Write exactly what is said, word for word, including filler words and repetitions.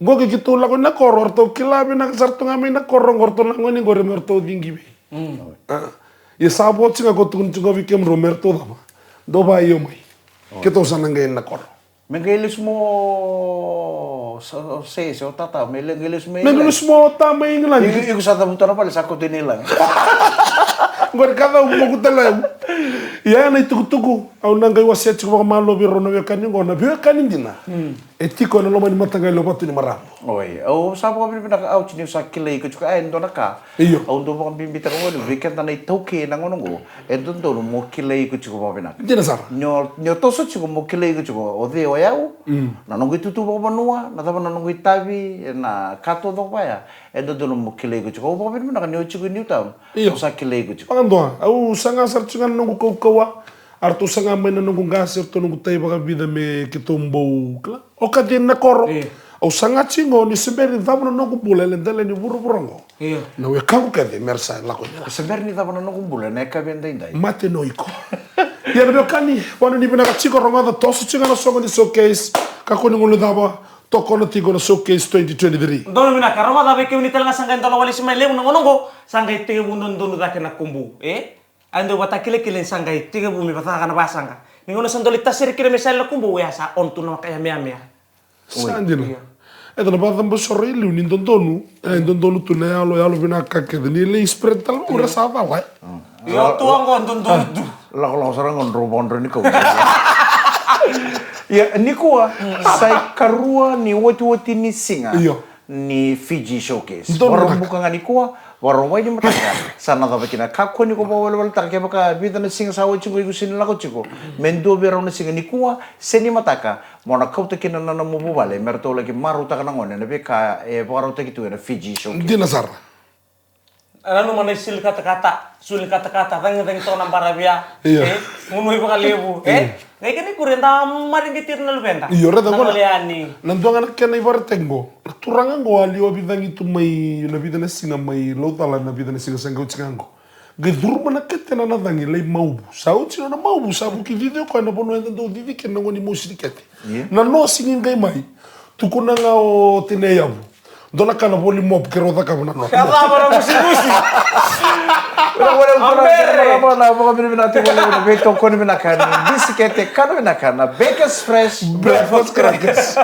Qo ke keitou lako i na koro, o ratou kila vinaka sara tu ga mai na koro qo, o ratou lako ni qori me ratou cigi vei. A, ia sa vo tiko ga ko tukuni tiko ga vei kemudrau me ratou cava? Dou vakaio mai. Keitou sa na qai i na koro. Me qai lesu mo sa- se se o tata me le qai lesu mai. Me qai lesu mo ta mai England. Iko sa cavuta na vale sa koto i na ilaga. Qori ka cau moku tale au. Ia na itukutuku au na qai wasea tiko vakamalua vei rau na veiwekani qo, na veiwekani dina. E tiko ena loma ni mataqali o Vatu ni Maravu. Oi, au sa vakavinavinaka au tini au sa kilai iko tiko e dua na ka. Io. Au dau vakabibitaka voli vei keda na iTaukei na gauna oqo. E dodonu mo kilai iko tiko vakavinaka. Dina sara. Ni o, ni o toso tiko mo kilai iko tiko o cei o yau. Na noqu itutu vakavanua, na cava na noqu itavi, na ka taucoko vaya. E dodonu mo kilai iko tiko. Au vakavinavinaka ni o tiko i Newtown. Io. Au sa kilai iko tiko. Vakadua, au saga sara tiko ga na noqu kaukauwa. A ratou saga mai na noqu qase, ratou noqu tai vakavica me keitou bau kila. O ka cei na koro. Io. Au saga tiko ni se bera ni cava na noqu bula ena dela ni vuravura oqo. Io. Na wekaqu kece me ra sa lako i na. Se bera ni cava na noqu bula ena yakavi edaidai. Mate no iko. Ia na veiwekani, vakanuinui vinaka tiko, rogoca, toso tiko ga na soqo ni Showcase. Kakua ni guilecava, tokona tiko na Showcase twenty twenty-three. Donu vinaka, rogoca vei kemuni tale ga sa qai dola walesi mai levu na gauna oqo, sa qai tekivu dodonu cake na kubu, e? A dau vata kilakila ni sa qai tekivu me vata ga na vasaqa. Ni gauna sa doli tasere kina me sa yali na kubu, oya sa on tu na waka ya meamea. Sa dina. Io. E dua na vakacabasoro e liu ni dodonu, e dodonu tu na yalo, yalo vinaka kece ni lai spread tale ura sa cala, e. Io, tu oqo dodonu tu. Lakolako sara oqo drau vakadroi ni kau. Ia, nikua, sa ikarua ni otioti ni siga. Io. Ni Fiji Showcase. Donu vinaka. Vakarau buka ga nikua, vakarau wai ni mataka. Sa na cava kina, kakua ni ko vakaweleweletaka kevaka vica na siga sa oti qo iko sega ni lako tiko. Me dua vei rau na siga nikua, se ni mataka, mo na kauta kina na nomu vuvale, me ratou laki marautaka na gone, na veika e vakarautaki tu ena Fiji Showcase. Dina sara. Nanuma na isulu ni katakata, sulu ni katakata, cagicagi toka na bara via. Io. E, gunu i vakalevu, e? Io. Qai kena ikuri eda mariqiti ira na luveda. Io, raica na gona. Gole yani. Na dua ga na kena ivakaraitaki qo. Na turaga qo a liwa vicagi tu mai na vica na siga mai Laucala na vica na siga sa qai oti ga qo. Qai curuma na kete na na cagi lai mauvu. Sa oti na na mauvu sa vuki cici o koya na vanua eda dau cici kena na goni mosi ni kete. Io. Na nosi ni qai mai. Tukuna ga o Tine Yavu. Dua na kana voli mop ke rau cakava na noa. Cakava na musumusu. Ora vole Ambere. Ora vole na vakavinavinaka tiko vole na veitokoni vinaka ni bisikete kana vinaka na Bakers Fresh Breakfast Crackers.